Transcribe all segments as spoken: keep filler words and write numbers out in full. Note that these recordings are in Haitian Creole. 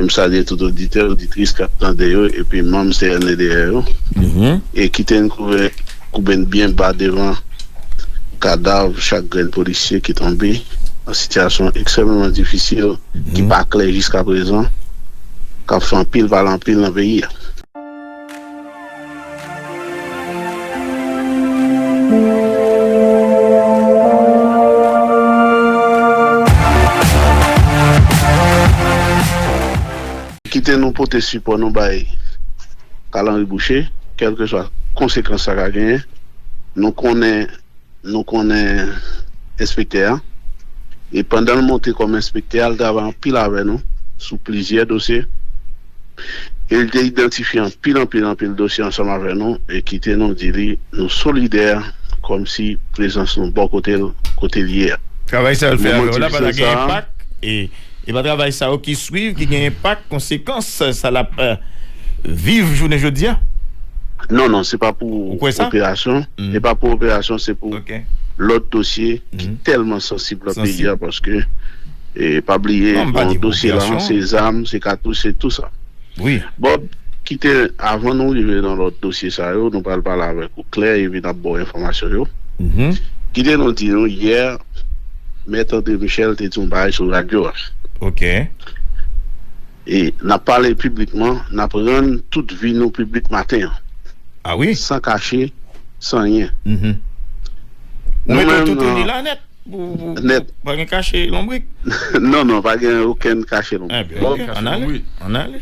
M salye tout oditè, oditris k ap tande yo, epi manm C N E D R yo. E kite n kouve, kouben byen ba devan kadav chak grenn polisye ki tonbe nan sitiyasyon ekstrèmeman difisil, ki pa klè jiskaprezan, k ap fè anpil pale anpil nan peyi a. Kite nou pote sipò nou bay Carl Henry Boucher, kèlkeswa konsekans sa ka genyen. Nou konnen, nou konnen enspektè a. E pandan l monte kòm enspektè a, l travay anpil avè nou sou plizyè dosye. E l te idantifye anpil, anpil, anpil dosye ansanm avè nou e kite nou di li nou solidè kòmsi prezans nou bò kote l, kote l ye a. Travay sa yo l fè avè w la pa ta gen enpak. E, e pa travay sa yo ki swiv ki gen enpak, konsekans sa l ap eh, viv jounen jodi a? Non, non, se pa pou operasyon. Se pa pou operasyon, se pou lòt dosye ki tèlman sansib nan peyi a, paske, e, pa bliye, dosye la, se zam, se katouch, se tou sa. Bob, kite, avan nou rive nan lòt dosye sa yo, nou pral pale avèk ou klè, epi n ap ba w enfòmasyon yo. Kite nou di nou, yè, Mèt André Michel te di yon bagay sou radyo a. E n ap pale piblikman, n ap rann tout vi nou piblik maten an. San kache, san anyen. Nou mete tout li la nèt. Nèt. Pa gen kache lonbrik? Non, non, pa gen okenn kache lonbrik. Ann ale, ann ale.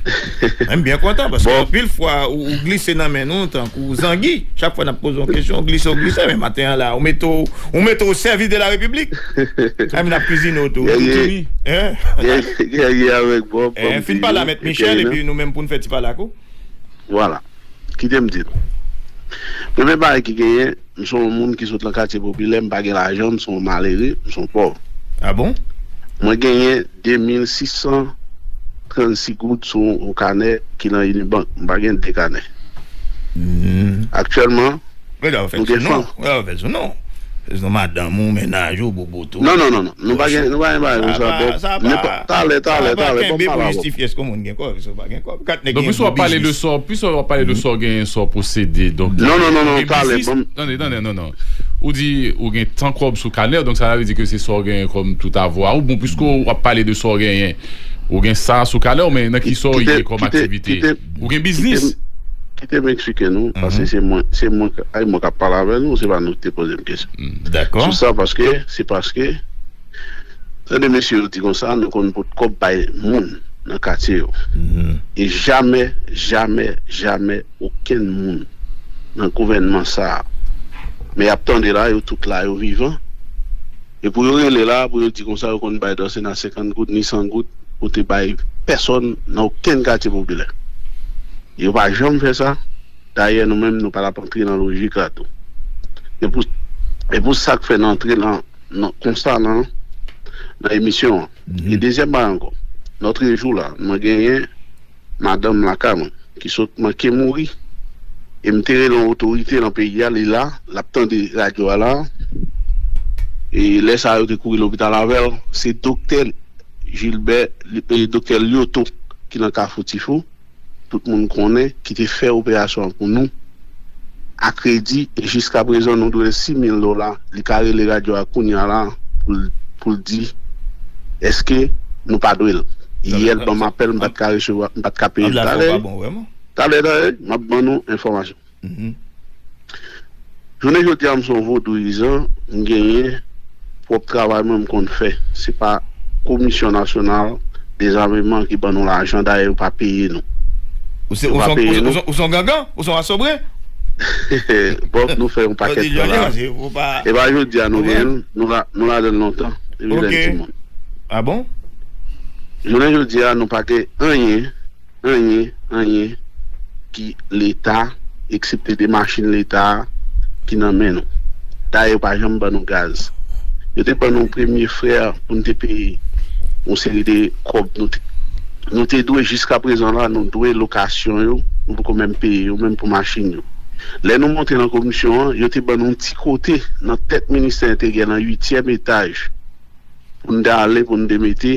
M byen kontan paske anpil fwa ou glise nan men nou tankou zangi. Chak fwa n ap poze yon kesyon, ou glise, ou glise, men maten an la, ou mete w, ou mete w o sèvis de la repiblik. Sa vin ap kwizine w tou. Gèye avèk Bob. Fin pale a Mèt Michel epi nou menm pou n fè ti pale ak ou. Vwala. Kite m di nou. Premye bagay ki genyen, m se yon moun ki sot nan katye popilè, m pa gen lajan, m se yon malere, m se yon pòv. Mwen genyen de mil sis san trannsis goud sou yon kanè ki nan Unibank. M pa gen de kanè. Aktyèlman, nou gen fanm. Ou fè sou non. Fè sou non madanm ou, mennaj ou, boubout ou. Non, non, non, non. Nou pa gen, nou pa gen bagay konsa, Bob. Talè, talè, talè, Bob, pa la, Bob. Donk, plis w ap pale de sa w, plis w ap pale de sa w genyen, sa w posede. Donk, non, non, non, non, talè, Bob. Tande, tande, non, non. Ou di ou gen tan kòb sou kanè, donk sa vle di ke se sa w genyen kòm tout avwa ou. Bon, piske w ap pale de sa w genyen, ou gen sa sou kanè w, men nan ki sa w ye kòm aktivite? Ou gen biznis? Kite m eksplike nou, paske se mwen, se mwen, ay, mwen k ap pale avè nou, se pa nou ki te poze m kesyon. Sou sa, paske, se paske, tande mesye yo di konsa, nou konn pot kòb bay moun nan katye yo. E jamè, jamè, jamè, okenn moun nan gouvènman sa a. Men y ap tande la, yo tout la, yo vivan. E pou yo rele la, pou yo di konsa, yo konn bay Dorcena senkant goud, ni san goud, pou te bay pèsòn nan okenn katye popilè. Yo pa janm fè sa. Dayè, nou menm, nou pa t ap antre nan lojik la tou. E pou, e pou sa k fè n antre nan, nan, konsa nan, nan emisyon an. E dezyèm bagay ankò, lòt jou la, mwen genyen madanm lakay mwen ki sot manke mouri. E m te rele yon otorite nan peyi a, li la, l ap tande radyo a la. E lè sa a, yo te kouri lopital avè l. Se doktè Gilbert, e doktè Lyoto ki nan Kafou Tifou, tout moun konnen, ki te fè operasyon an pou nou a kredi, e jiskaprezan nou dwe l sis mil dola. Li ka rele radyo a kounye a la pou l, pou l di èske nou pa dwe l. Yè l ban m apèl, m pa t ka resevwa, m pa t ka peye l. Talè, talè, talè, m ap ban nou enfòmasyon. Jounen jodi a, m se yon vodouyizan, m genyen pwòp travay mwen m konn fè. Se pa Komisyon Nasyonal Dezameman ki ban nou lajan, dayè yo pa peye nou. Ou se, ou se yon gangan? Ou se yon asobre? Bob, nou fè yon pakèt tan la. E pa jodi a nou genyen l, nou la, nou ladan l lontan. Depi lè n timoun. Ah bon? Jounen jodi a, nou pa gen anyen, anyen, anyen ki Leta, eksepte de machin Leta ki nan men nou. Dayè, yo pa janm ban nou gaz. Yo te ban nou premye frè pou n te peye yon seri de kòb. Nou te, nou te dwe, jiskaprezan la, nou dwe lokasyon yo, nou poko menm peye yo, menm pou machin yo. Lè nou monte nan komisyon an, yo te ban nou yon ti kote nan tèt ministè enteryè, nan uityèm etaj, pou n te ale, pou n te mete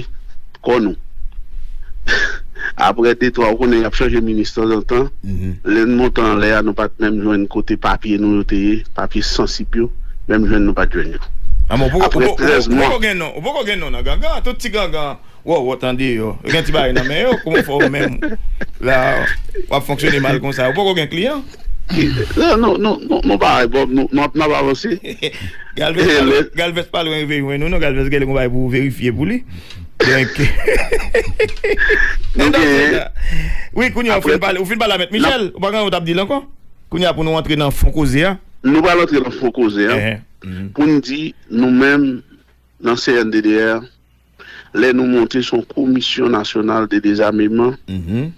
kò nou. Apre de twa, ou konnen y ap chanje minis tanzantan. Lè n monte anlè a, nou pa t menm jwenn kote papye nou yo te ye, papye sansib yo, menm jwenn nou pa t jwenn yo. Anmè, ou poko, Apre ou poko, trèz ou mwa. poko gen non, ou poko gen non nan ganga, tout ti ganga, wòwòt an deyò, yo gen ti bagay nan men yo, kòman fè w menm? La, w ap fonksyone mal konsa, ou poko gen kliyan? Non, non, non, non, non, pa, bon, nou, nou, n ap avanse. Galvez, Galvez pa lwen rive jwenn nou, non, Galvez gen lè gon bagay pou verifye pou li. Donk, Nou genyen. Wi, kounye a, ou fin pale, ou fin pale a Mèt Michel, ou pa gen anyen w t ap di l ankò? Kounye a pou nou antre nan fon koze a. Nou pral antre nan fon koze a. Pou n di, nou menm, nan C N D D R, lè nou monte, se yon komisyon nasyonal de dezameman.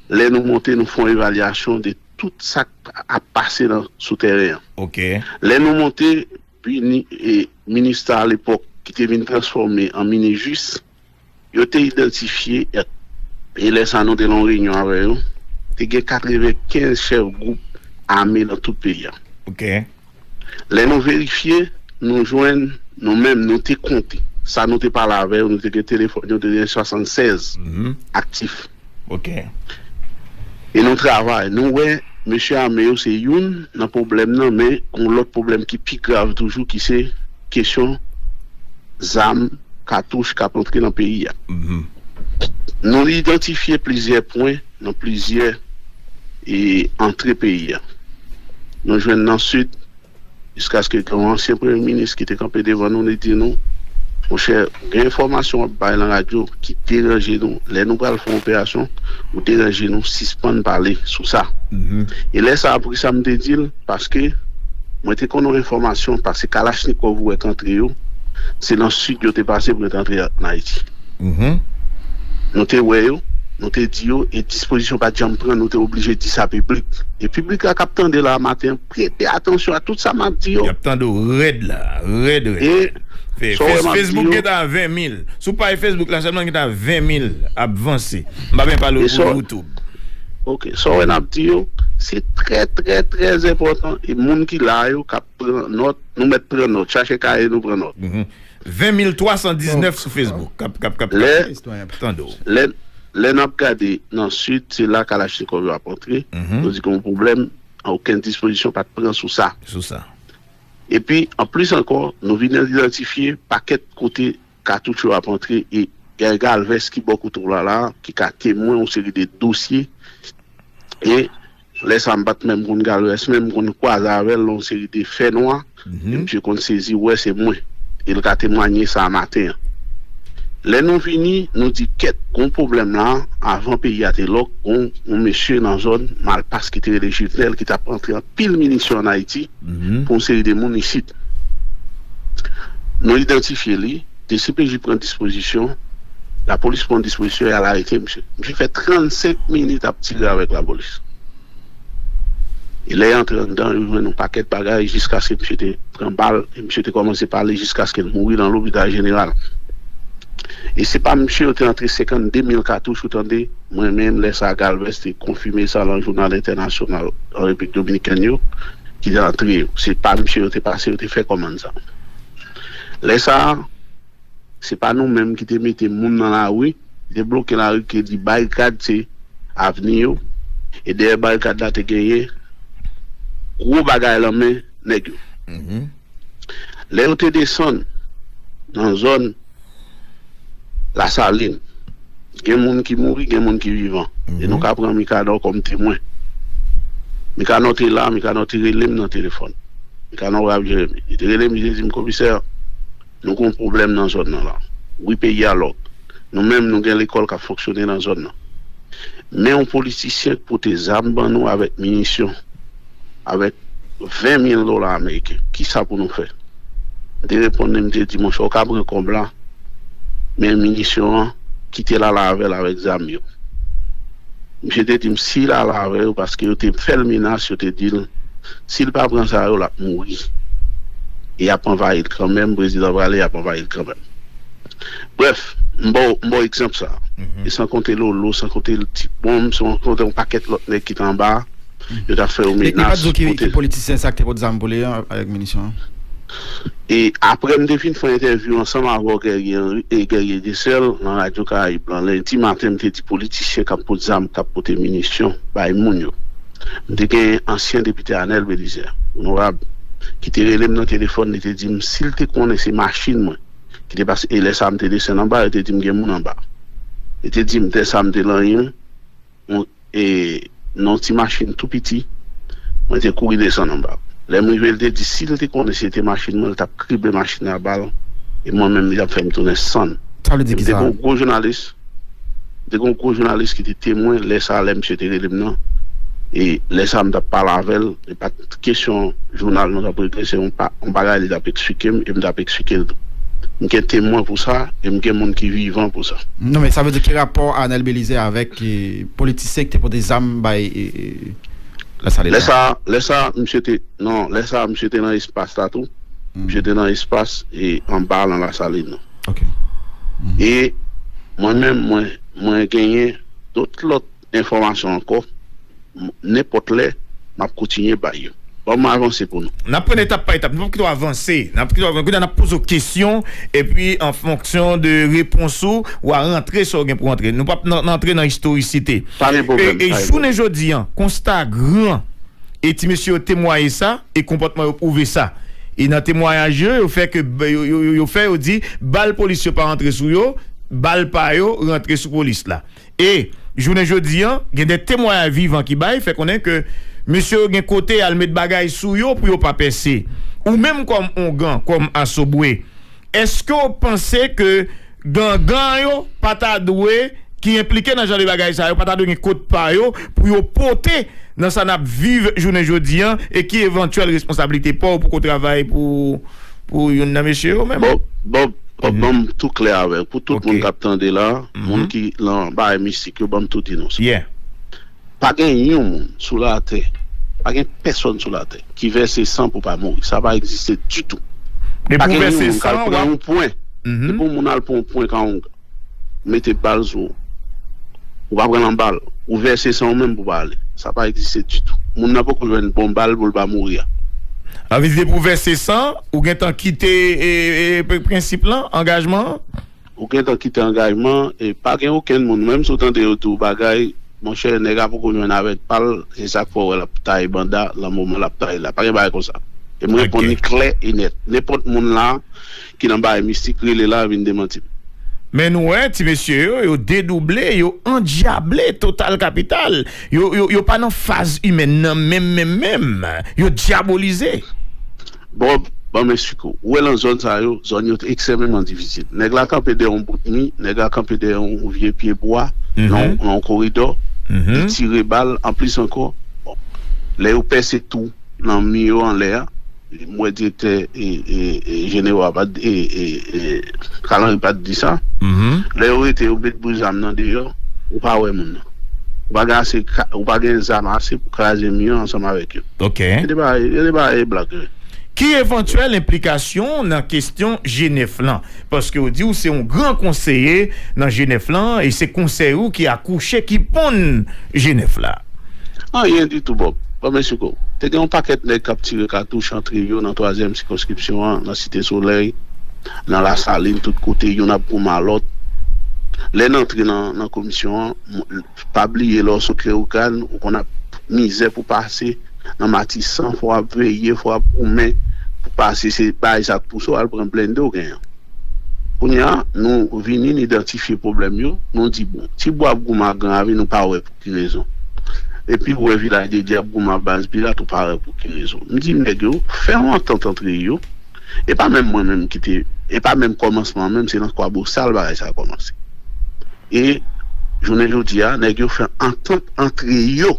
Lè nou monte, nou fè yon evalyasyon de tout sa k ap pase nan, sou tèren an. Ok. Lè nou monte, bini, e, minista alepòk ki te vin transfòme an minijis, yo te idantifye, e lè sa nou te nan yon reyinyon avè yo, te gen katrevenkenz chèf gwoup ame nan tout peyi a. Ok. Lè nou verifye, nou jwenn, nou menm, nou te konte. Sa nou te pale avè yo, nou te gen telefòn yo, te gen swasannsèz aktif. Ok. E nou travay, nou wè, mesye ame yo se youn nan pwoblèm nan, men yon lòt pwoblèm ki pi grav toujou, ki se kesyon zam, katouch k ap antre nan peyi a. Nou idantifye plizyè pwen nan plizyè, e, antre peyi a. Nou jwenn nan sid, jiskaske gen yon ansyen premye minis ki te kanpe devan nou, li di nou, monchè, gen enfòmasyon w ap bay nan radyo ki deranje nou. Lè nou pral fè yon operasyon, ou deranje nou, sispann pale sou sa. E lè sa a, poukisa m te di l? Paske mwen te konn yon enfòmasyon, paske kalachnikòv ou wè k antre yo, se nan sid yo te pase pou yo te antre an Ayiti. Nou te wè yo, nou te di yo, e dispozisyon pa t janm pran, nou te oblije di sa piblik. E piblik la k ap tande la maten an, prete atansyon a tout sa m ap di yo. Y ap tande w rèd la, rèd, rèd. E sa w wè m ap di Facebook yo. Gentan ven mil. Sou paj Facebook la sèlman gentan ven mil ap vanse. M pa menm pale w pou YouTube. Ok, sa w wè n ap di yo, se trè, trè, trè enpòtan. E moun ki la yo k ap pran nòt, nou mèt pran nòt. Chache kaye nou pran nòt. Ven mil twa san diznèf sou Facebook k ap, k ap, k ap, k ap tande w. Lè, lè n ap gade nan sid, se la kalachnikòv yo ap antre. Nou di gen yon pwoblèm, okenn dispozisyon pa t pran sou sa. Sou sa. Epi, anplis ankò, nou vin idantifye pakèt kote katouch yo ap antre e gen Galvez ki bò kote w la la, ki ka temwen yon seri de dosye. E lè sa a, m pa t menm konn Galvez, men m konn kwaze avè l nan yon seri de fè nwa. E misye konn sezi wè se mwen. E l ka temwanye sa a maten an. Lè nou vini, nou di kèt, gon pwoblèm la, avan peyi a te lòk, gon yon mesye nan zòn Malpas ki te rele Juvenel ki t ap rantre anpil minisyon ann Ayiti pou yon seri de moun isit. Nou idantifye li, D C P J pran dispozisyon, lapolis pran dispozisyon, y al arete misye. Misye fè trannsenk minit ap tire avèk lapolis. E lè y antre anndan, yo jwenn yon pakèt bagay jiskaske misye te pran bal, e misye te kòmanse pale jiskaske l mouri nan lopital jeneral. E se pa misye yo te antre senkannde mil katouch, ou tande, mwen menm, lè sa a, Galvez te konfime sa nan jounal entènasyonal an Repiblik Dominikèn yo, ki te antre yo. Se pa misye yo te pase, yo te fè kòmann sa. Lè sa a, se pa nou menm ki te mete moun nan lari, ki te bloke lari, ki di barikad se avni yo, e dèyè barikad la te genyen gwo bagay lan men nèg yo. Lè yo te desann nan zòn Lasalin, gen moun ki mouri, gen moun ki vivan. E nou ka pran Mikanò kòm temwen. Mikanò te la, Mikanò te rele m nan telefòn. Mikanò Ralph Jeremy. Li te rele m, li te di m, Komisè, nou gen yon pwoblèm nan zòn nan la. Wi, peyi a lòk. Nou menm, nou gen lekòl k ap fonksyone nan zòn nan. Men yon politisyen k pote zam ban nou avèk minisyon, avèk ven mil dola ameriken. Kisa pou nou fè? M te reponn li, m te di, monchè, ou ka pran kòb la, men minisyon an, kite l al avè l avèk zam yo. Misye te di m si l al avè yo, paske yo te fè l menas, yo te di l, si l pa pran sa yo, l ap mouri. E y ap anvayi l kanmenm, prezidan prale, y ap anvayi l kanmenm. Brèf, m ba w, m ba w egzanp sa. E san konte Lolo, san konte Ti Bonm, san konte yon pakèt lòt nèg ki te anba a, yo t ap fè yo menas. Li pa t di w ki, ki politisyen sa ki te pote zam pou li an avèk minisyon an? E apre m te fin fè entèvyou ansanm avè w, Guerrier Henry, e Guerrier Desel, nan Radyo Karayib lan, lendi maten, m te di politisyen k ap pot zam, k ap pote minisyon bay moun yo. M te gen ansyen depite Anel Belizaire, onorab, ki te rele m nan telefòn, li te di m si l te konnen se machin mwen ki te pase, e lè sa a m te desann anba, li te di m gen moun anba. Li te di m lè sa a m te nan yon, yon, e, nan yon ti machin tou piti, mwen te kouri desann anba. Lè m rive, li te di si l te konnen se te machin mwen, li t ap krible machin nan a bal, e mwen menm, li t ap fè m tounen sann. Sa vle di ki sa? Te gen yon gwo jounalis, te gen yon gwo jounalis ki te temwen lè sa a, lè misye te rele m nan. E lè sa a, m t ap pale avè l, e pa t kesyon jounal nou t ap regle, se yon pa, yon bagay li t ap eksplike m, e m t ap eksplike l tou. M gen temwen pou sa, e m gen moun ki vivan pou sa. Non, men sa vle di ki rapò Anel Belizaire avèk, eh, politisyen ki te pote zam bay, eh, eh, Lasalin? Lè sa, lè sa, misye te, non, lè sa, misye te nan espas la tou. Misye te nan espas e anba nan Lasalin nan. Ok. E mwen menm, mwen, mwen genyen dòt lòt enfòmasyon ankò. M-, nenpòt lè, m ap kontinye bay yo. Ban m avanse pou nou. N ap pran etap pa etap. Nou p ap kite w avanse. N ap kite w avanse. Kounye a, n ap poze w kesyon. Epi, an fonksyon de repons ou, w a rantre sa w gen pou rantre. Nou p ap nan, nan antre nan istorisite. Pa gen pwoblèm, e, e pa gen jounen pwoblèm. Jodi a, konsta gran. E ti mesye yo temwaye sa, e konpòtman yo pwouve sa. E nan temwayaj yo, yo fè ke, yo, yo, yo, yo fè yo di, bal polis yo pa rantre sou yo, bal pa yo rantre sou polis la. E, jounen jodi a, gen de temwayaj vivan ki bay, fè konnen ke mesye yo gen kote al met bagay sou yo pou yo pa pèse. Ou menm kòm ongan, kòm asobwe, èske w panse ke gangan yo pa ta dwe, ki enplike nan jan de bagay sa yo, pa ta dwe gen kot pa yo pou yo pote nan sa n ap viv jounen jodi a, e ki evantyèl responsablite pa w pou ko travay pou, pou youn nan mesye yo menm? Bon, bon, bon, ban m tou klè avè w. Pou tout moun k ap tande la, moun ki nan bagay mistik yo, ban m tou di nou sa. Pa gen yon moun sou latè, pa gen pèsòn sou latè ki vèse san pou pa mouri. Sa pa egziste ditou. Pa gen yon moun k al pran yon pwen. Depi yon moun al pran yon pwen kawong, mete bal sou ou. Ou pa pran nan bal. Ou vèse san ou menm pou pa ale. Sa pa egziste ditou. Moun nan poko jwenn bon bal pou l pa mouri a. Anvi di depi w vèse san, ou gentan kite, e, e, pre-, prensip lan, angajman an? Ou gentan kite angajman, e pa gen okenn moun, menm si w tande yo di w bagay, monchè, nèg la poko jwenn avèk pa l, se sa k fè w wè l ap taye banda nan moman l ap taye la. Pa gen bagay konsa. E m reponn li klè e nèt. Nenpòt moun la ki nan bagay mistik, rele la, vin demanti m. Men nou wè, ti mesye yo, yo dedouble, yo andyable total kapital. Yo, yo, yo pa nan faz imèn nan menm, menm, menm. Yo dyabolize. Bob, ban m eksplike w. Ou wè nan zòn sa yo, zòn yo ekstrèmeman difisil. Nèg la kanpe dèyè yon bout mi, nèg la kanpe dèyè yon vye pye bwa, nan, nan yon koridò, li tire bal, anplis ankò. Bon, lè yo pèse twou nan mi yo anlè a, m wè direktè, e, e, e, jeneral pa t, e, e, e, Kalanri pa t di sa. Lè yo rete, yo met bout zam nan deyò, ou pa wè moun nan. Ou pa gen ase ka-, ou pa gen zam ase pou kraze mi an ansanm avèk yo. Ok. E de bagay, e de bagay e blag yo ye. Ki evantyèl enplikasyon w nan kesyon G nèf lan? Paske w di w se yon gran konseye nan G nèf lan, e se konsèy ou ki akouche, ki ponn G nèf la. Anyen ditou, Bob. Ban m eksplike w. Te gen yon pakèt nèg k ap tire katouch antre yo nan twazyèm sikonskripsyon an, nan Site Solèy, nan Lasalin, tout kote, youn ap goumen a lòt. Lè n antre nan, nan komisyon an, m-, pa bliye lè w sot Lewogàn, ou konn ap mizè pou pase nan Matisan, fò w ap veye, fò w ap goumen pou pase, se bagay sa k pouse w al pran blende w genyen. Kounye a, nou vini, n idantifye pwoblèm yo, nou di, bon, Tibwa ap goumen ak Gran Ravin, nou pa wè pou ki rezon. Epi ou wè Vilaj de Dye ap goumen ak Baz Pilat, ou pa wè pou ki rezon. M di nèg yo, fè yon antant antre yo. E pa menm mwen menm ki te, e pa menm kòmansman an menm, se nan Kwabosal bagay sa a kòmanse. E jounen jodi a, nèg yo fè antant antre yo.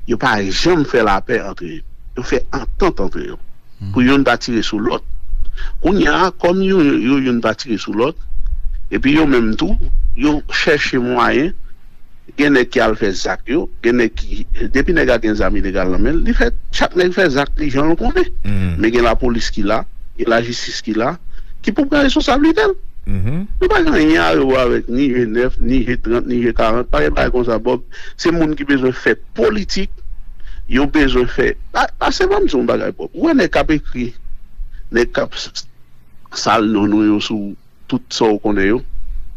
Yo pa janm fè lapè antre yo. Yo fè antant antre yo. Pou youn pa tire sou lòt. Kounye a, kòm yo, yo youn pa tire sou lòt, epi yo menm tou, yo chèche mwayen, gen nèg ki al fè zak yo, gen nèg ki, depi nèg la gen zam ilegal nan men l, li fè, chak nèg fè zak li jan l konnen. Men gen lapolis ki la, gen lajistis ki la, ki pou pran responsablite l. Nou pa gen anyen a wè avèk ni G nèf, ni G trant, ni G karant, pa gen bagay konsa, Bob. Se moun ki bezwen fè politik, yo bezwen fè. Pa, pase ban m di w yon bagay, Bob. Ou wè nèg k ap ekri nèg k ap s- sal non nou yo sou tout sa w konnen yo,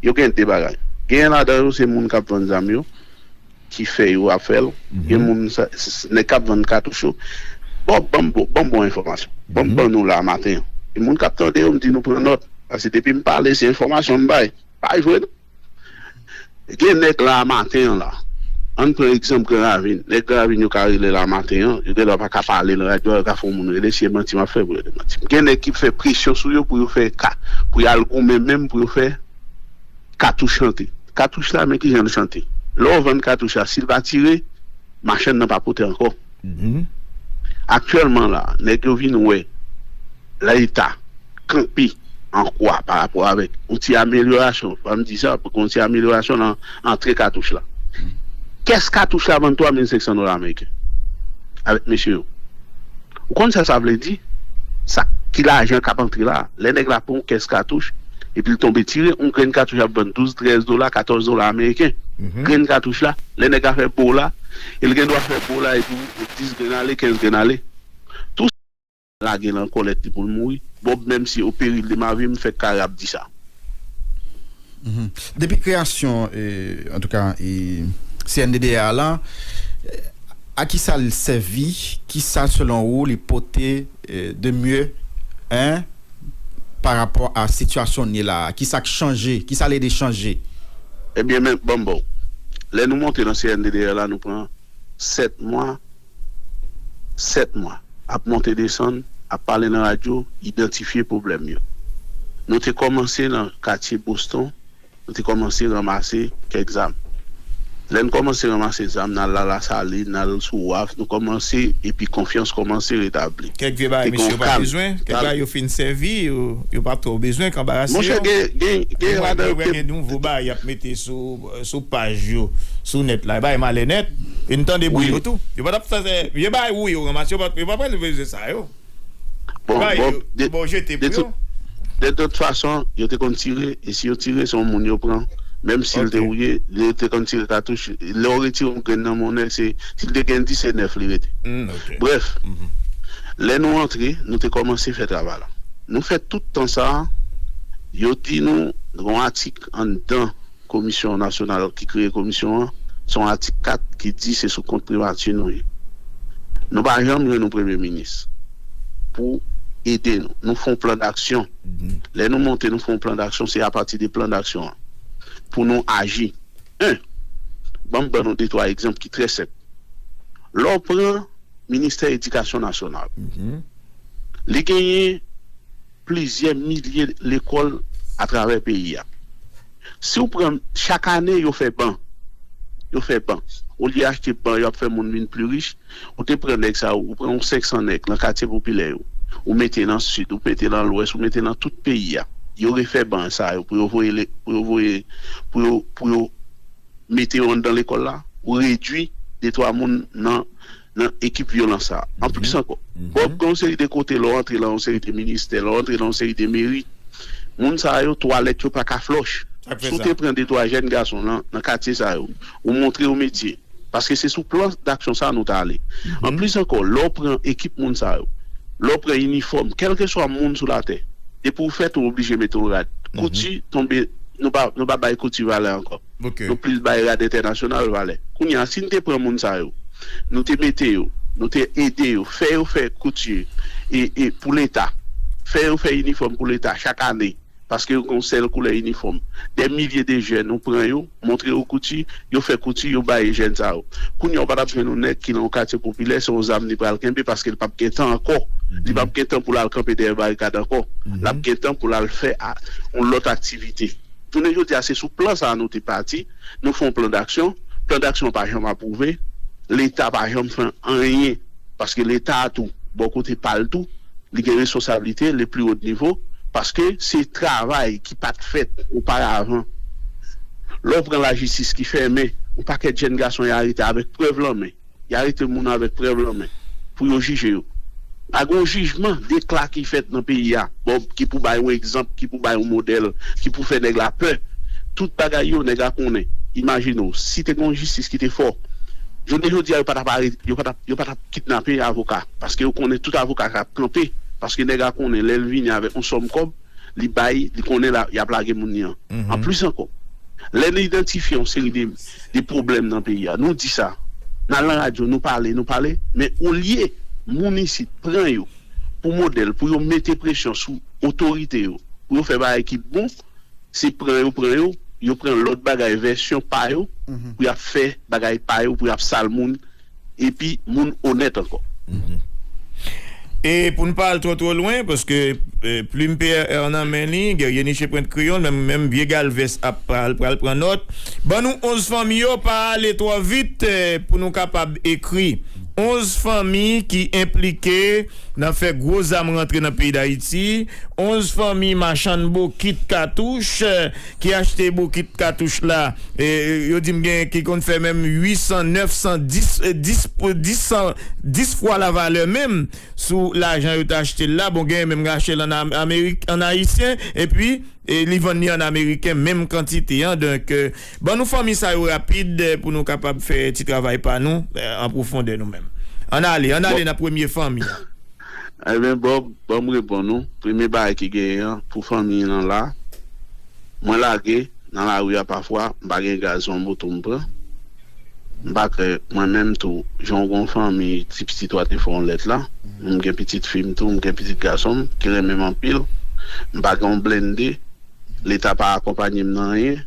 yo gen de bagay. Genyen ladan yo, se moun k ap vann zam yo, ki fè yo ap fè l. Gen moun, sa- s- nèg k ap vann katouch yo. Bon, ban m bon, ban m bon enfòmasyon. Ban m ban nou la maten an. E moun k ap tande yo, m di nou pran nòt. Paske depi m pale, se enfòmasyon m bay. Pa jwe non. Gen nèg la maten an la. Ann pran egzanp Gran Ravin. Nèg Gran Ravin yo ka rele la maten an, yo gen lè pa ka pale nan radyo, yo ka fè yon moun rele, si e manti m ap fè pou rele manti. Gen nèg ki fè presyon sou yo pou yo fè ka, pou y al goumen menm pou yo fè katouch chante. Katouch la, men kijan l chante. Lè w vann katouch la, si l pa tire, machann nan pa pote ankò. Aktyèlman la, nèg yo vin wè Leta kanpe an kwa pa rapò avèk yon ti amelyorasyon, pa m di sa, pou gen yon ti amelyorasyon nan antre katouch la. Kès katouch la vann twa mil senk san dola ameriken avèk mesye yo. Ou konn sa sa vle di? Sa, ki lajan k ap antre la? Lè nèg la pran yon kès katouch, epi l tonbe tire, yon grenn katouch ap vann douz, trèz dola, katòz dola ameriken. Grenn katouch la, lè nèg la fè bo la, e l gen dwa fè bo la epi dis grenn ale, kenz grenn ale. Tou lage l an kòlèt li pou l mouri. Bob, menm si o peril de ma vie, m fèk kare ap di sa. Depi kreyasyon, antouka, C N D D A la, a kisa l sèvi? Kisa selon ou li pote de mye, en, pa rapò a sitiyasyon n ye la a? Kisa k chanje? Kisa l ede chanje? Ebyen, men, ban m ba w. Lè nou monte nan C N D D A la, nou pran sèt mwa, sèt mwa ap monte desann, ap pale nan radyo, idantifye pwoblèm yo. Nou te kòmanse nan katye Boston, nou te kòmanse ranmase kèk zam. Lè n kòmanse ranmase zam, n al la Lasalin, n al sou waf, nou kòmanse, epi konfyans kòmanse retabli. Kèk vye bagay misye yo pa bezwen, kèk bagay yo fin sèvi, yo pa twò bezwen, k anbarase yo. Monchè, gen, gen, gen ladan yo. Gen nouvo bagay y ap mete sou sou paj yo, sou nèt la, e bagay malè nèt. E n tande bri yo tou. Yo pa t ap fè vye bagay wouye yo ranmase, yo pa pral bezwen sa yo. Bon, bon, de, bon, jete pou yo. De tout fason, yo te konn tire, e si yo tire, se yon moun yo pran. Menm si l te wouye, yo te konn tire katouch. Lè w retire yon grenn nan monnen, se, si l te gen dis, se nèf li rete. Brèf, lè nou antre, nou te kòmanse fè travay la. Nou fè tout tan sa a, yo di nou, gen yon atik anndan komisyon nasyonal ki kreye komisyon an, se yon atik kat ki di se sou kont primati nou ye. Nou pa janm jwenn yon premye minis pou ede nou. Nou fè yon plan daksyon. Lè nou monte, nou fè yon plan daksyon, se apati de plan daksyon an pou nou aji. En, ban m ban nou de twa egzanp ki trè senp. Lè w pran Ministè Edikasyon Nasyonal, li genyen plizyè milye lekòl atravè peyi a. Si w pran, chak ane, yo fè ban. Yo fè ban. Olye achte ban, y ap fè moun vin pli rich. Ou te pran nèg sa yo, ou pran yon senk san nèg nan katye popilè yo. Ou mete nan Sid, ou mete nan Lwès, ou mete nan tout peyi a. Yo refè ban sa yo pou yo voye, pou yo voye, pou yo, pou yo mete yo anndan lekòl la, ou redui de twa moun nan, nan ekip vyolans sa a. Anplis ankò, Bòb, gen yon seri de kote lè w antre nan yon seri de ministè, lè w antre nan yon seri de meri, moun sa yo, twalèt yo pa ka flòch. Si w te pran de twa jèn gason nan, nan katye sa yo, ou montre yo metye. Paske se sou plan daksyon sa a nou ta ale. Anplis ankò, lè w pran ekip moun sa yo, lè w pran inifòm, kèlkeswa moun sou latè, depi w fèt, ou oblije mete yon rad. Kouti tonbe, nou pa, nou pa bay kouti valè ankò. Nou plis bay rad entènasyonal valè. Kounye a, si n te pran moun sa yo, nou te mete yo, nou te ede yo, fè yo fè kouti e, e pou Leta, fè yo fè inifòm pou Leta chak ane, paske yo gen yon sèl koulè inifòm. Dè milye de jèn, ou pran yo, montre yo kouti, yo fè kouti, yo bay jèn sa yo. Kounye a, ou pa t ap jwenn yon nèg ki nan yon katye popilè, se yon zam li pral kenbe, paske l p ap gen tan ankò. Li p ap gen tan pou l al kanpe dèyè barikad ankò. L ap gen tan pou l al fè a, yon lòt aktivite. Jounen jodi a, se sou plan sa a nou te pati, nou fè yon plan daksyon, plan daksyon an pa janm apwouve, Leta pa janm fè anyen, paske Leta a tou, bò kote pa l tou, li gen responsablite, le plus haut niveau, paske se travay ki pa t fèt oparavan. Lè w pran lajistis ki fèmen, yon pakèt jèn gason y arete avèk prèv lan men. Y arete moun avèk prèv lan men pou yo jije yo. Pa gen yon jijman, dekla ki fèt nan peyi a, bon, ki pou bay yon egzanp, ki pou bay yon modèl, ki pou fè nèg la pè. Tout bagay yo, nèg la konnen. Imajine w, si te gen yon jistis ki te fò, jounen jodi a, yo pa t ap arete, yo pa t ap, yo pa t ap kidnape avoka, paske yo konnen tout avoka k ap kanpe, Paske nèg la konnen lè l vini avèk yon sòm kòb, li bay, li konnen la, y ap lage moun li an. Anplis ankò, lè n idantifye yon seri de, de pwoblèm nan peyi a, nou di sa, n al nan radyo, nou pale, nou pale, men olye moun isit pran yo pou modèl, pou yo mete presyon sou otorite yo, pou yo fè bagay ki bon, se pran yo pran yo, yo pran lòt bagay vèsyon pa yo, pou y ap fè bagay pa yo, pou y ap sal moun, epi moun onèt ankò. E pou n pa al twò twò lwen, paske eh, plim P R nan men li, Guerrier niche pwent kreyon, menm, menm vye Galvès ap pral, pral pran nòt. Ban nou onz fanmi yo, pa ale twò vit eh, pou nou kapab ekri. Onz fanmi ki enplike nan fè gwo zam rantre nan peyi Dayiti, onz fanmi machann bokit katouch eh, ki achte bokit katouch la, eh, yo di m gen ki konn fè menm uit san, nèf san, dis, eh, dis, dis san, dis fwa lavalè menm sou lajan yo te achte l la. Bon, gen menm rache l an Amerik, an ayisyen, epi eh, li vann li an ameriken menm kantite an. Donk, eh, ban nou fanmi sa yo rapid eh, pou nou kapab fè ti travay pa nou eh, an pwofondè nou menm. Ann ale, ann ale nan premye fanmi an. Ebyen, Bob, ban m reponn ou. Premye bagay ki genyen an, pou fanmi an la, mwen lage nan lari a pafwa, m pa gen gaz, se yon moto m pran. M pa kwè, mwen menm tou, jan w gen yon fanmi, ti pitit ou a te fè yon lèt la, m gen pitit fi m tou, m gen pitit gason m ki renmen m anpil, m pa gen yon blende, Leta pa akonpaye m nan anyen.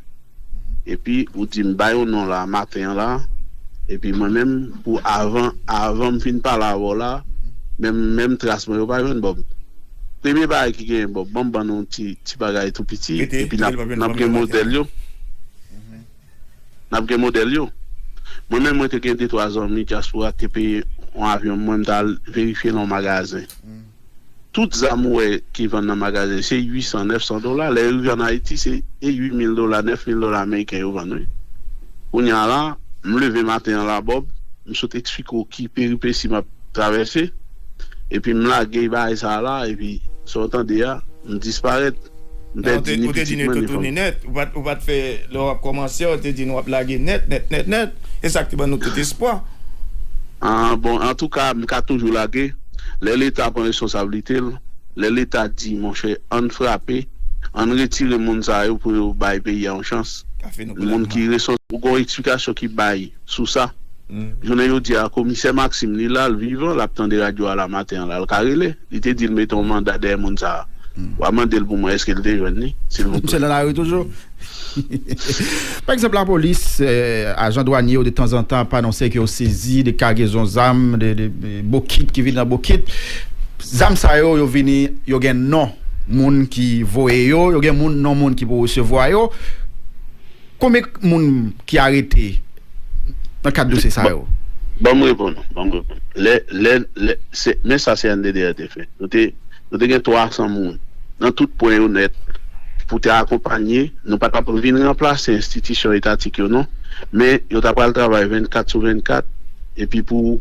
Epi ou di m bay yon non la maten an la. Epi mwen menm pou avan avan m fin pale avè w la, menm menm tras mwen yo pa jwenn Bob. Premye bagay ki genyen Bob, ban m ban nou ti ti bagay tou piti epi n ap n ap gen modèl yo. N ap gen modèl yo. Mwen menm mwen te gen de twa zanmi dyaspora ki te peye yon avyon mwen m t al verifye nan yon magazen. Tout zam ou wè ki vann nan magazen se uit san, nèf san dola. Lè yo rive ann Ayiti, se e uit mil dola, nèf mil dola ameriken yo vann wi. Kounye a la, m leve maten an la Bob, m sot eksplike w ki peripesi m ap travèse, epi m lage bagay sa a la, epi sa w tande a, m disparèt. M pèdi ni pitit mwen ni fanmi m. Ou pa t fè lè w ap kòmanse a, ou te di n w ap lage nèt, nèt, nèt, nèt. E sa k te ban nou tout espwa. Ah, bon, antouka, m ka toujou lage. Lè Leta pran responsablite l, lè Leta di, monchè, ann frape, ann retire moun sa yo pou yo bay peyi a yon chans. Moun ki resons, ou gen yon eksplikasyon ki bay sou sa. Jounen jodi a, komisè Maxime, li la, l vivan, l ap tande radyo a la maten an la, l ka rele. Li te di l mete yon manda dèyè moun sa a. W a mande l pou mwen èske l te jwenn li, silvouplè. Misye nan lari toujou. Pa egzanp, lapolis, eh, ajan dwanye yo de tanzantan ap anonse ke yo sezi de kagezon zam, de, de, de bokit ki vin nan bokit. Zam sa yo, yo vini, yo gen non moun ki voye yo, yo gen moun, non moun ki pou resevwa yo. Konbyen moun ki arete nan kad dosye sa yo? Ban m reponn ou, ban m reponn ou. Lè, lè, lè, se, men sa C N D D A te fè. Nou te, nou te gen twa san moun nan tout pwen yo nèt pou te akonpanye. Nou pa t ap vin ranplase enstitisyon etatik yo non, men yo ta pral travay vennkat sou vennkat epi pou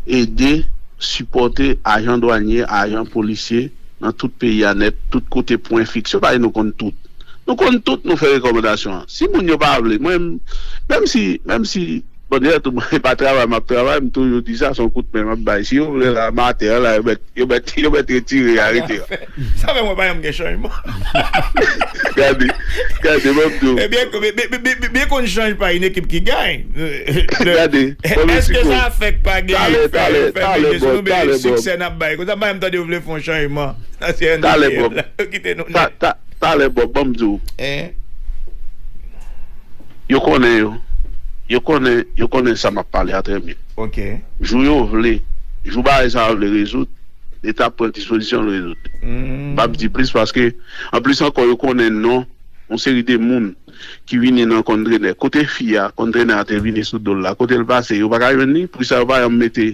ede, sipòte ajan dwanye, ajan polisye nan tout peyi a nèt, tout kote pwen fiks yo. Paske nou konn tout. Nou konn tout, nou fè rekòmandasyon an. Si moun yo pa vle, mwen, menm si, menm si, bon, dayè tou, mwen, e pa travay m ap travay, m toujou di sa, se yon kout men m ap bay. Si yo vle la, maten an la, yo mèt, yo mèt, yo mèt retire, arete. Sa fè mwen pa janm gen chanjman. Gade, gade, ban m di w. Ebyen, byen, byen, byen, byen, byen konn chanj pa yon ekip ki gaye. Gade, ban m eksplike w. Èske sa fèk pa gen, fè, fè, fè, fè, fè, fè, siksè n ap bay? Konsa, m pa janm tande yo vle fè yon chanjman nan C N D D F la. Yo kite nou nèt. Talè, Bob, ban m di w. Yo konnen yo. Yo konnen, yo konnen sa m ap pale a trè byen. Jou yo vle, jou bagay sa yo vle rezoud, Leta ap pran dispozisyon l rezoud. M p ap di plis paske, anplis ankò, yo konnen non yon seri de moun ki vini nan konn trenè. Kote fi a, konn trenè a te vini sou do l la, kote l pase, yo pa ka jwenn li? Poukisa yo pa janm mete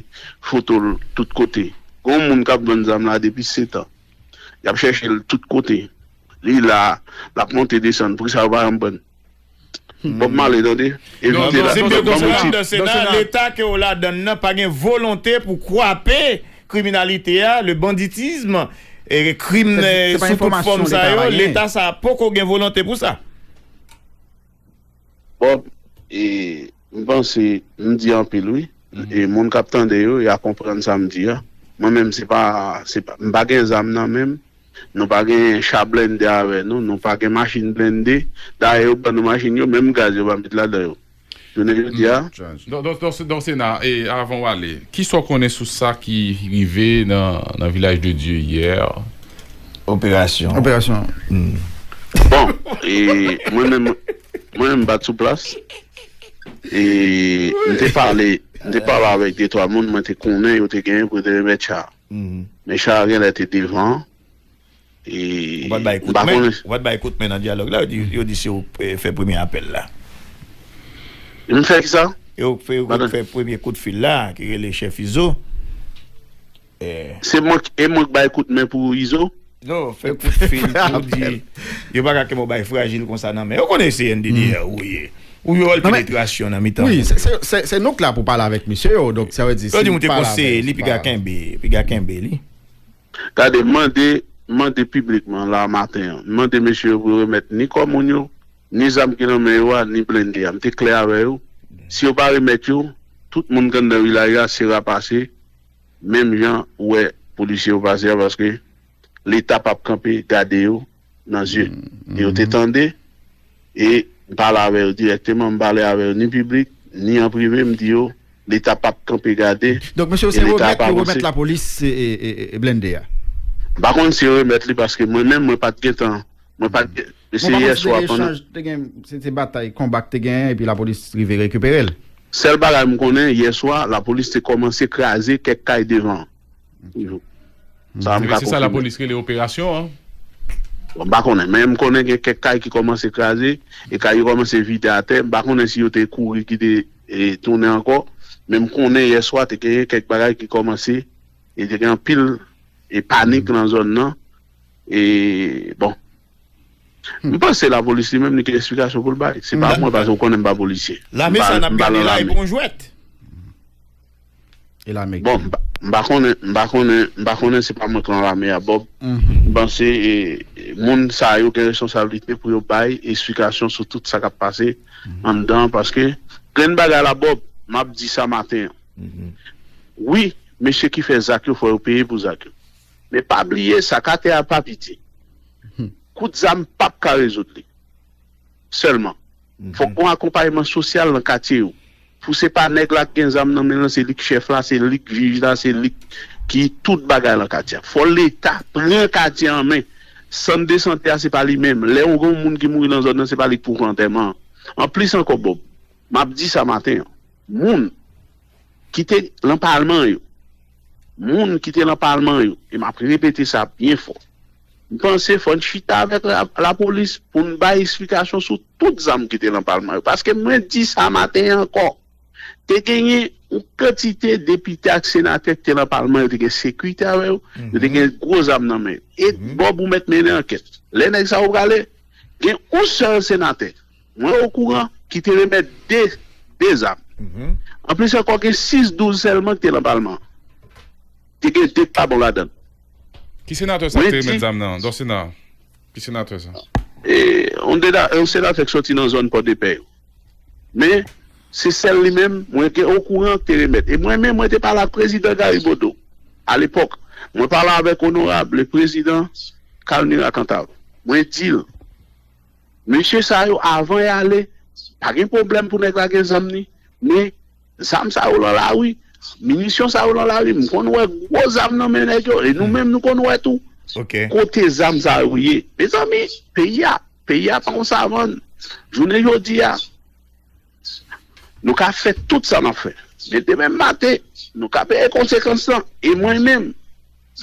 foto l tout kote? Gen yon moun k ap vann zam la depi setan. Y ap chèche l tout kote. Li la, l ap monte desann. Poukisa yo pa janm pran l? Bob Marley, tande. Evite la. Ban m eksplike w. Sena, Leta ke w ladann nan pa gen volonte pou kwape kriminalite a, le banditisme, e krim sou tout fòm sa yo. Leta sa a poko gen volonte pou sa. Bob, e, m panse m di anpil wi. E moun k ap tande yo, y a konprann sa m di a. Mwen menm, se pa, se pa, m pa gen zam nan men m. Nou pa gen cha blende avè nou, nou pa gen machin blende. Dayè, yo ban nou machin yo, menm gaz yo pa met ladan yo. Jounen jodi a. Don, don, don, don Sena, e avan w ale, kisa w konnen sou sa ki rive nan, nan Vilaj de Dye yè? Operasyon. Operasyon. Bon, e mwen menm, mwen menm m pa t sou plas. E m te pale, m te pale avèk de twa moun, mwen te konnen yo te genyen pou yo te remèt cha. Men cha a genlè te devan. E Ou pa t bay kout m pa men, konnen. Ou pa t bay kout men nan dyalòg la, yo di, yo di se ou eh, fè premye apèl la. M fè ki sa? Yo fè, yo Madan- fè premye kout fil la, ki rele chèf Izo. Eh, Se mwen, ki- e mwen ki bay kout men pou Izo? non, fè kout fil pou di, yo pa ka kenbe w bay frajil konsa nan men. Yo konnen se N D D A ou ye. Ou yo al Non, men- penetrasyon nan mitan. Wi, se- se- se se nou k la pou pale avèk misye yo. Donk, sa vle di, Yo di si ou te pale konseye avè- li, si piga pale avè- kenbe, piga kenbe li. Gade, mande, mande piblikman la maten an. Mande mesye yo pou yo remèt ni kò moun yo, ni zam ki nan men yo a, ni blende a. M te klè avè yo. Si yo pa remèt yo, tout moun k anndan vilaj la se rapase. Menm jan ou wè polisye yo pase a, paske Leta p ap kanpe gade yo nan zye. E yo te tande, e m pale avè yo dirèkteman, m pale avè yo ni piblik, ni an prive, m di yo, Leta p ap kanpe gade. Donk, mesye, se E Leta remèt pa yo avanse. Remèt lapolis e, e, e, e blende a. M pa konn si yo remèt li paske mwen menm, mwen pa t gentan. Mwen pa t gen. Se Mwen pa yè konn si swa te pandan. Echanj, te gen, se te batay, konba k te gen, epi lapolis rive rekipere l. Sèl bagay m konnen, yè swa, lapolis te kòmanse kraze kèk kay devan. Sa m ka Se sa konfime. Lapolis rele operasyon an. Bon, m pa konnen, men m konnen gen kèk kay ki kòmanse kraze, e kay yo kòmanse vide atè. M pa konnen si yo te kouri kite e tounen ankò, men m konnen yè swa te genyen kèk bagay ki kòmanse, e te gen anpil e panik nan zòn nan. E bon, m panse lapolis li menm li gen eksplikasyon pou l bay. Se pa mwen, paske ou konnen m pa polisye. Lame M pa- sa n ap m pa gade nan la, e lame. Pou yon jwèt. E lame. Bon, m pa- m pa konnen, m pa konnen, m pa konnen, se pa mwen k nan lame a, Bob. M panse e, e, moun sa yo gen responsablite pou yo bay eksplikasyon sou tout sa k ap pase anndan, paske grenn bagay la, Bob, m ap di sa maten an. Wi, mesye ki fè zak yo, fò yo peye pou zak yo. Men pa bliye, sa k atè a pa piti. Kout zam p ap ka rezoud li. Sèlman. Fòk gon akonpayman sosyal nan katye yo. Pou se pa nèg la k gen zam nan men l, se li k chèf la, se li k jij la, se li k- ki tout bagay nan katye a. Fò Leta pran katye an men. Sant de sante a se pa li menm. Lè yon gon moun ki mouri nan zòn nan, se pa li k pou fè antèman an. Anplis ankò, Bob, m ap di sa maten an. Moun ki te nan palman yo, moun ki te nan palman yo, e m ap repete sa byen fò. M panse fò n chita avèk la- lapolis pou n bay eksplikasyon sou tout zam ki te nan palman yo. Paske mwen di sa maten an ankò. Te genyen yon kantite depite ak senatè ki te nan palman yo, te gen sekirite avè yo, yo te gen gwo zam nan men yo. E Bob ou mèt mennen ankèt. Lè nèg sa yo prale, gen yon sèl senatè mwen okouran ki te remèt de, de zam. Anplis ankò, gen sis douz sèlman ki te nan palman. Te gen de k pa bon ladan l. Ki senatè sa ki te remèt zam nan? Dòsena. Ki senatè sa? E, yon dena- yon senatè k soti nan zòn Pòdepè yo. Men, se sèl li menm, mwen te okouran k te remèt. E mwen menm, mwen te pale ak prezidan Gary Bodeau, alepòk. Mwen pale avèk onorab, le prezidan Kalmira Cantave. Mwen di l, mesye sa yo, avan y ale, pa gen pwoblèm pou nèg la gen zam ni, men zam sa yo lan lari, minisyon sa yo lan lari, m konn wè gwo zam nan men nèg yo, e nou menm nou konn wè tou. Ok. Kote zam sa yo ye? Mezanmi, peyi a, peyi a pa yon savann. Jounen jodi a, nou ka fè tout sa n ap fè. Men demen maten, nou ka peye konsekans lan. E mwen menm,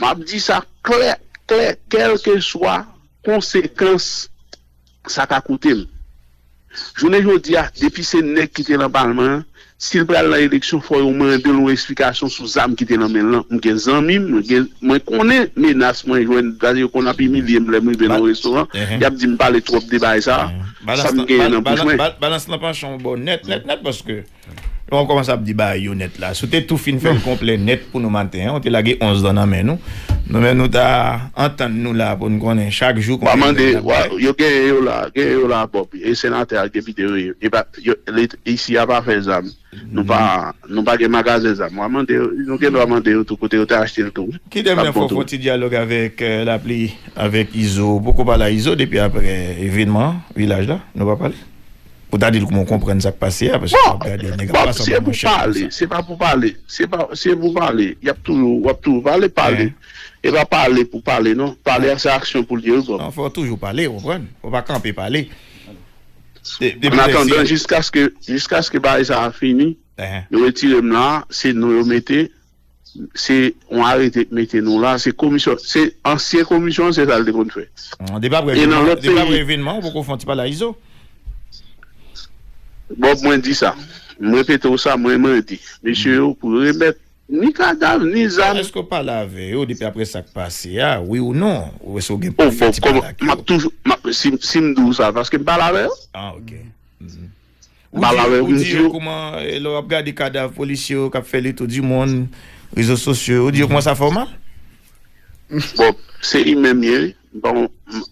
m ap di sa klè, klè, kèlkeswa konsekans sa ka koute m. Jounen jodi a, depi se nèg ki te nan palman an, si l pral nan eleksyon, fò yo mande l yon eksplikasyon sou zam ki te nan men l lan. M gen zanmi m, m gen, mwen konnen menas mwen jwenn, paske yo konn ap imilye m lè m rive nan yon restoran, y ap di m pale twòp de bagay sa a, sa m genyen nan bouch mwen. Balans lan panche yon bò nèt, nèt, nèt, paske Bon, kòmanse ap di bagay yo nèt la. Si w te tou fin fè l konplè nèt pou nou maten an, w te lage onz lan nan men nou. Nou menm nou ta antann nou la pou n konnen chak jou konbyen nèg n ap bay. Yo genyen yo la, genyen yo la, Bob. E senatè a gen videyo yo. E pa, yo, isi a pa fè zam. Nou pa, nou pa gen magazen zam. W a mande yo, nou gen dwa mande yo tou kote yo te achte l tou. Ki demen fò fè yon ti dyalòg avèk Lapli, avèk Izo. Poko pale a Izo depi apre evènman vilaj la. Nou pa pale. Pou ta di l kòman w konprann sa k pase a, paske w ap gade nèg ap pase anba manchèt konsa. Se pa pou pale, se pa, se pou pale. Y ap toujou, w ap toujou pale, pale. E pa pale pou pale non. Pale a se aksyon pou l ye wi Bob. Non, fò w toujou pale, w konprann? Fò w pa kanpe pale. An atandan, jiskaske, jiskaske bagay sa a fini, yo retire m la, se nou yo mete, se yon arete k mete nou la, se komisyon, se ansyen komisyon an, se sa l te konn fè. E nan lòt peyi. Depi apre evènman an, ou poko fè yon ti pale a Izo? Bob, mwen di sa. M repete w sa, mwen, mwen di. Mesye yo, pou yo remèt ni kadav, ni zam. Èske w pale avè yo depi apre sa k pase a, wi ou non? Ou èske w gen pou fè ti pale ak yo? M ap toujou, si m di w sa, paske m pale avè yo. Ah, ok. Ou di yo kòman, lè w ap gade kadav polisye yo k ap fè le tou di monn, rezo sosyo yo, ou di yo kòman sa fè w mal? Bon, se imen m ye, wi. Bon,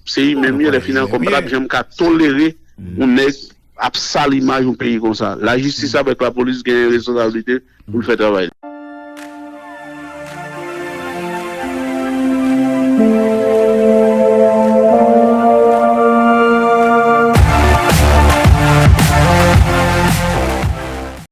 se imen m ye, lè fini ankò, m pa t ap janm ka tolere yon nèg ap sal imaj yon peyi konsa. Lajistis avèk lapolis gen responsablite pou l fè travay li.